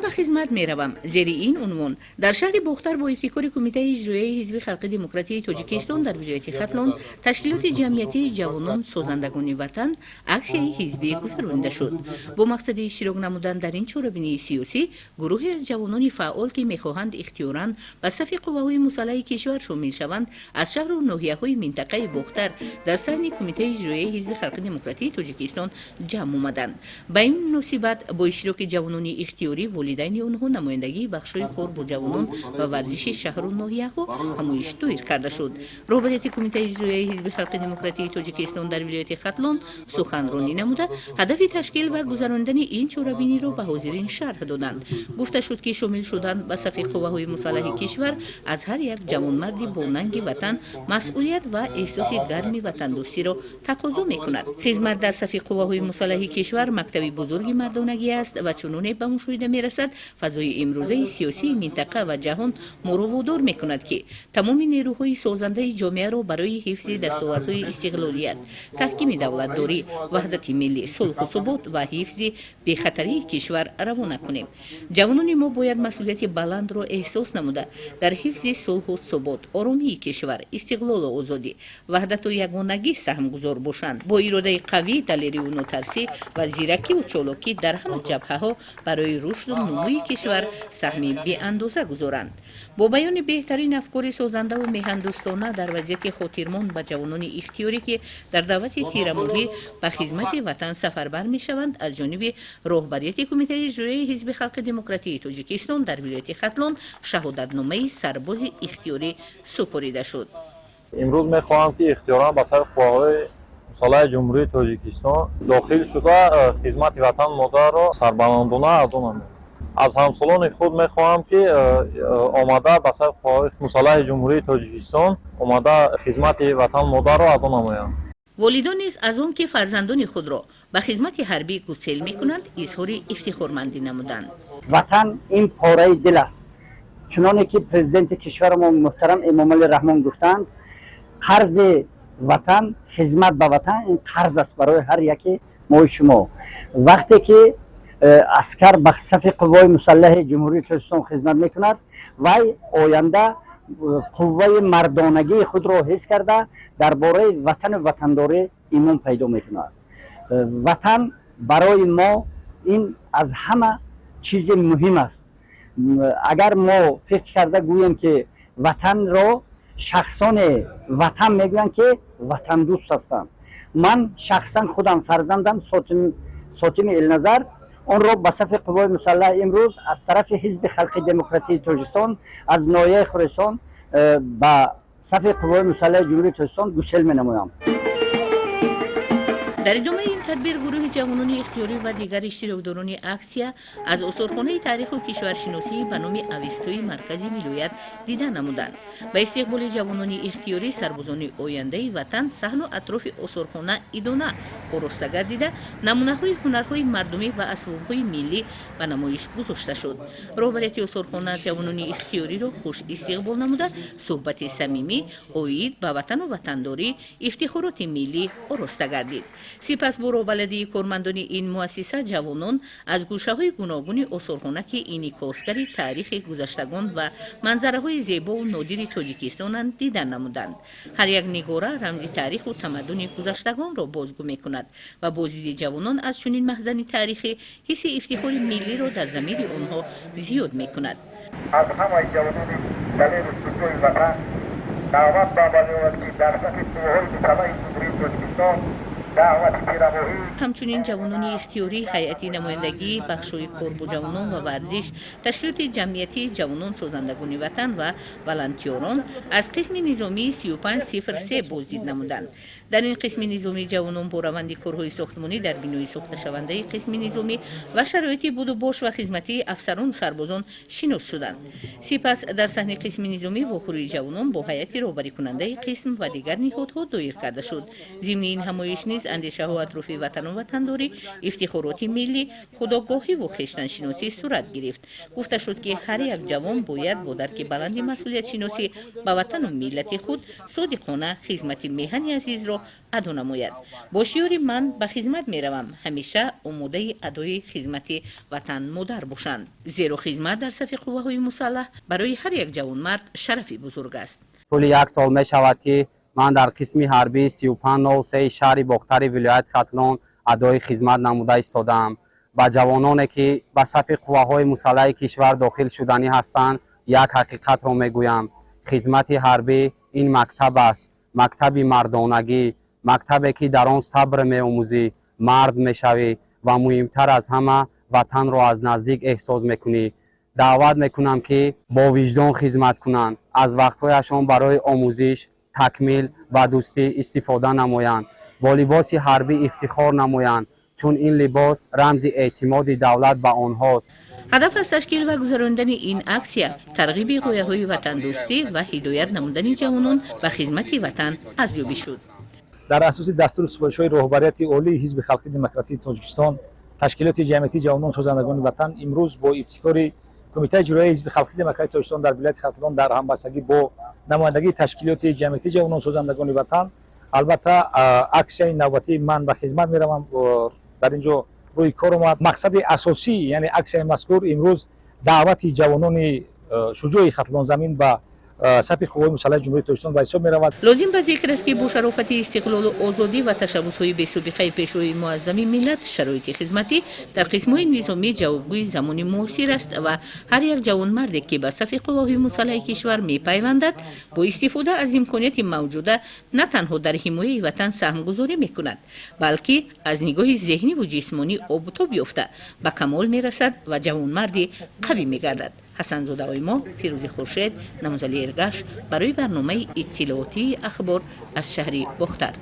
Ба хизмат меравам. Зери ин унвон дар шаҳри Бохтар бо ибтикори Кумитаи иҷроияи Ҳизби Халқи Демократии Тоҷикистон дар вилояти Хатлон, ташкилоти ҷамъиятии «Ҷавонон созандагони ватан» аксияи ҳизбӣ гузаронида шуд. Бо мақсади иштирок намудан дар ин чорабинии сиёсӣ, гурӯҳе аз ҷавонони фаъол, ки мехоҳанд ихтиёран ба сафи қувваҳои мусаллаҳи кишвар шомил шаванд, аз шаҳру ноҳияҳои минтақаи Бохтар дар саҳни Кумитаи иҷроияи Ҳизби Халқи Демократии Тоҷикистон ҷамъ омаданд. Ба ин муносибат бо иштироки ҷавонони ихтиёрӣ, волидайни онҳо, намояндагии бахшҳои кор бо ҷавонон ва варзиши шаҳру ноҳияҳо ҳамоиш доир карда шуд. Роҳбарияти Кумитаи иҷроияи Ҳизби Халқи Демократии Тоҷикистон дар вилояти Хатлон суханронӣ намуда, ҳадафи ташкил ва гузаронидани ин чорабиниро ба ҳозирин шарҳ доданд. Гуфта шуд, ки шомил шудан ба сафи қувваҳои мусаллаҳи кишвар аз ҳар як ҷавонмарди бонанги ватан масъулият ва эҳсоси гарми ватандӯстиро тақозо мекунад. Хизмат дар сафи қувваҳои мусаллаҳи кишвар мактаби бузурги мардонагӣ аст ва чуноне ба мушоҳида мерасад, фазои имрӯзаи сиёсии минтақа ва ҷаҳон моро водор мекунад, ки тамоми нерӯҳои созандаи ҷомеаро барои ҳифзи дастовардҳои истиқлолият, таҳкими давлатдорӣ, ваҳдати миллӣ, сулҳу субот ва ҳифзи бехатарии кишвар равона кунем. Ҷавонони мо бояд масъулияти баландро эҳсос намуда, дар ҳифзи сулҳу субот, оромии кишвар, истиқлолу озодӣ, ваҳдату ягонагӣ саҳмгузор бошанд. Бо иродаи қавӣ, далерию нотарсӣ ва зиракиву чолокӣ дар ҳама ҷабҳаҳо барои рушду нумӯи кишвар саҳми беандоза гузоранд. Бо баёни беҳтарин афкори созандаву меҳандӯстона дар вазъияти хотирмон ба ҷавонони ихтиёрӣ, ки дар даъвати тирамоҳӣ ба хизмати ватан сафарбар мешаванд, аз ҷониби роҳбарияти Кумитаи иҷроияи Ҳизби Халқи Демократии Тоҷикистон дар вилояти Хатлон шаҳодатномаи сарбози ихтиёрӣ супорида шуд. Имрӯз мехоҳам, ки ихтиёран ба сафи қувваҳои мусаллаҳи Ҷумҳурии Тоҷикистон дохил шуда, хизмати ватан модарро сарбаландона адо намоям. Аз ҳамсолони худ мехоҳам, ки омада, ба сафи қувваҳои мусаллаҳи Ҷумҳурии Тоҷикистон омада, хизмати ватан модарро адо намоянд. Волидон низ аз он ки фарзандони худро ба хизмати ҳарбӣ гусел мекунанд, изҳори ифтихормандӣ намуданд. Ватан ин пораи дил аст. Чуноне ки президенти кишварамон муҳтарам Эмомалӣ Раҳмон гуфтанд, қарзи ватан, хизмат ба ватан ин қарз аст барои ҳар яке мои шумо. Вақте ки аскар ба сафи қувваҳои мусаллаҳи Ҷумҳурии Тоҷикистон хизмат мекунад, вай оянда қувваи мардонагии худро ҳис карда, дар бораи ватану ватандорӣ имон пайдо мекунад. Ватан барои мо ин аз ҳама чизи муҳим аст. Агар мо фикр карда гӯем, ки ватанро шахсоне ватан мегӯянд, ки ватандӯст ҳастанд, ман шахсан худам фарзандам Сотими Элназар онро ба сафи қувваҳои мусаллаҳ имрӯз аз тарафи Ҳизби Халқи Демократии Тоҷикистон аз ноҳияи Хуресон ба сафи қувваҳои мусаллаҳи Ҷумҳурии Тоҷикистон гусел менамоям. Дар идомаи ин тадбир гурӯҳи ҷавонони ихтиёрӣ ва дигар иштирокдорони аксия аз осорхонаи таъриху кишваршиносӣ ба номи Авестои маркази вилоят дида намуданд. Ба истиқболи ҷавонони ихтиёрӣ, сарбозони ояндаи ватан, саҳну атрофи осорхона идона ороста гардида, намунаҳои ҳунарҳои мардумӣ ва асбобҳои миллӣ ба намоиш гузошта шуд. Роҳбарияти осорхона ҷавонони ихтиёриро хуш истиқбол намуда, суҳбати самимӣ оид ба ватану ватандорӣ, ифтихороти миллӣ ороста гардид. Сипас бо роҳбаладии кормандони ин муассиса ҷавонон аз гӯшаҳои гуногуни осорхона, ки инъикосгари таърихи гузаштагон ва манзараҳои зебову нодири Тоҷикистонанд, дида намуданд. Ҳар як нигора рамзи таъриху тамаддуни гузаштагонро бозгӯ мекунад ва боздиди ҷавонон аз чунин маҳзани таърихӣ ҳисси ифтихори миллиро дар замири онҳо зиёд мекунад. Аз ҳамаи ҷавонони далеру шуҷои ватан даъват ба амал меояд, ки дар сафи қувваҳои мусаллаҳи Ҷумҳурии Тоҷикистон даъвати тирамоҳӣ Ҳамчунин ҷавонони ихтиёрӣ, ҳайати намояндагии бахшҳои кор бо ҷавонон ва варзиш, ташкилоти ҷамъиятии «Ҷавонон созандагони ватан» ва волонтёрон аз қисми низомии 3503 боздид намуданд. Дар ин қисми низомӣ ҷавонон бо раванди корҳои сохтмонӣ дар бинои сохташавандаи қисми низомӣ ва шароити будубош ва хизматии афсарону сарбозон шинос шуданд. Сипас дар саҳни қисми низомӣ вохӯрии ҷавонон бо ҳайати роҳбарикунандаи қисм ва дигар ниҳодҳо доир карда шуд. Зимни ин ҳамоиш низ андешаҳо атрофи ватану ватандорӣ, ифтихороти миллӣ, худогоҳиву хештаншиносӣ сурат гирифт. Гуфта шуд, ки ҳар як ҷавон бояд бо дарки баланди масъулиятшиносӣ ба ватану миллати худ содиқона хизмати меҳани азизро адо намояд. Бо шиёри «Ман ба хизмат меравам» ҳамеша омодаи адои хизмати ватан модар бошанд, зеро хизмат дар сафи қувваҳои мусаллаҳ барои ҳар як ҷавонмард шарафи бузург аст. Тӯли як сол мешавад, ки ман дар қисми ҳарбии 3503 шаҳри Бохтари вилояти Хатлон адои хизмат намуда истодаам. Ба ҷавононе, ки ба сафи қувваҳои мусаллаҳи кишвар дохил шуданӣ ҳастанд, як ҳақиқатро мегӯям: хизмати ҳарбӣ ин мактаб аст, мактаби мардонагӣ, мактабе, ки дар он сабр меомӯзӣ, мард мешавӣ ва муҳимтар аз ҳама ватанро аз наздик эҳсос мекунӣ. Даъват мекунам, ки бо виҷдон хизмат кунанд, аз вақтҳояшон барои омӯзиш, такмил ва дӯстӣ истифода намоянд, бо либоси ҳарбӣ ифтихор намоянд, чун ин либос рамзи эътимоди давлат ба онҳост. Ҳадаф аз ташкил ва гузаронидани ин аксия тарғиби ғояҳои ватандӯстӣ ва ҳидоят намудани ҷавонон ба хизмати ватан арзёбӣ шуд. Дар асоси дастуру супоришҳои роҳбарияти олии Ҳизби халқии демократии Тоҷикистон, ташкилоти ҷамъиятии ҷавонон созандагони ватан имрӯз бо ибтикори Кумитаи иҷроияи Ҳизби халқии демократии Тоҷикистон дар вилояти Хатлон дар ҳамбастагӣ бо намояндагии ташкилоти ҷамъиятии ҷавонон созандагони ватан, албатта, аксияи навбатии «Ман ба хизмат меравам» дар ин ҷо рӯи кор омад. Мақсади асосӣ, яъне аксияи мазкур, имрӯз даъвати ҷавонони шуҷои Хатлонзамин ба сафи қувваҳои мусаллаҳи Ҷумҳурии Тоҷикистон ба ҳисоб меравад. Лозим ба зикр аст, ки бо шарофати истиқлолу озодӣ ва ташаббусҳои бесобиқаи Пешвои муаззами миллат шароити хизматӣ дар қисмҳои низомӣ ҷавобгӯи замони муосир аст ва ҳар як ҷавонмарде, ки ба сафи қувваҳои мусаллаҳи кишвар мепайвандад, бо истифода аз имконияти мавҷуда на танҳо дар ҳимояи ватан саҳмгузорӣ мекунад, балки аз нигоҳи зеҳниву ҷисмонӣ обутоб ёфта, ба камол мерасад ва ҷавонмарди қавӣ мегардад. Ҳасанзода Оймо, Фирӯзи Хуршед, Намозали Эргаш барои барномаи иттилоотии «Ахбор» аз шаҳри Бохтар.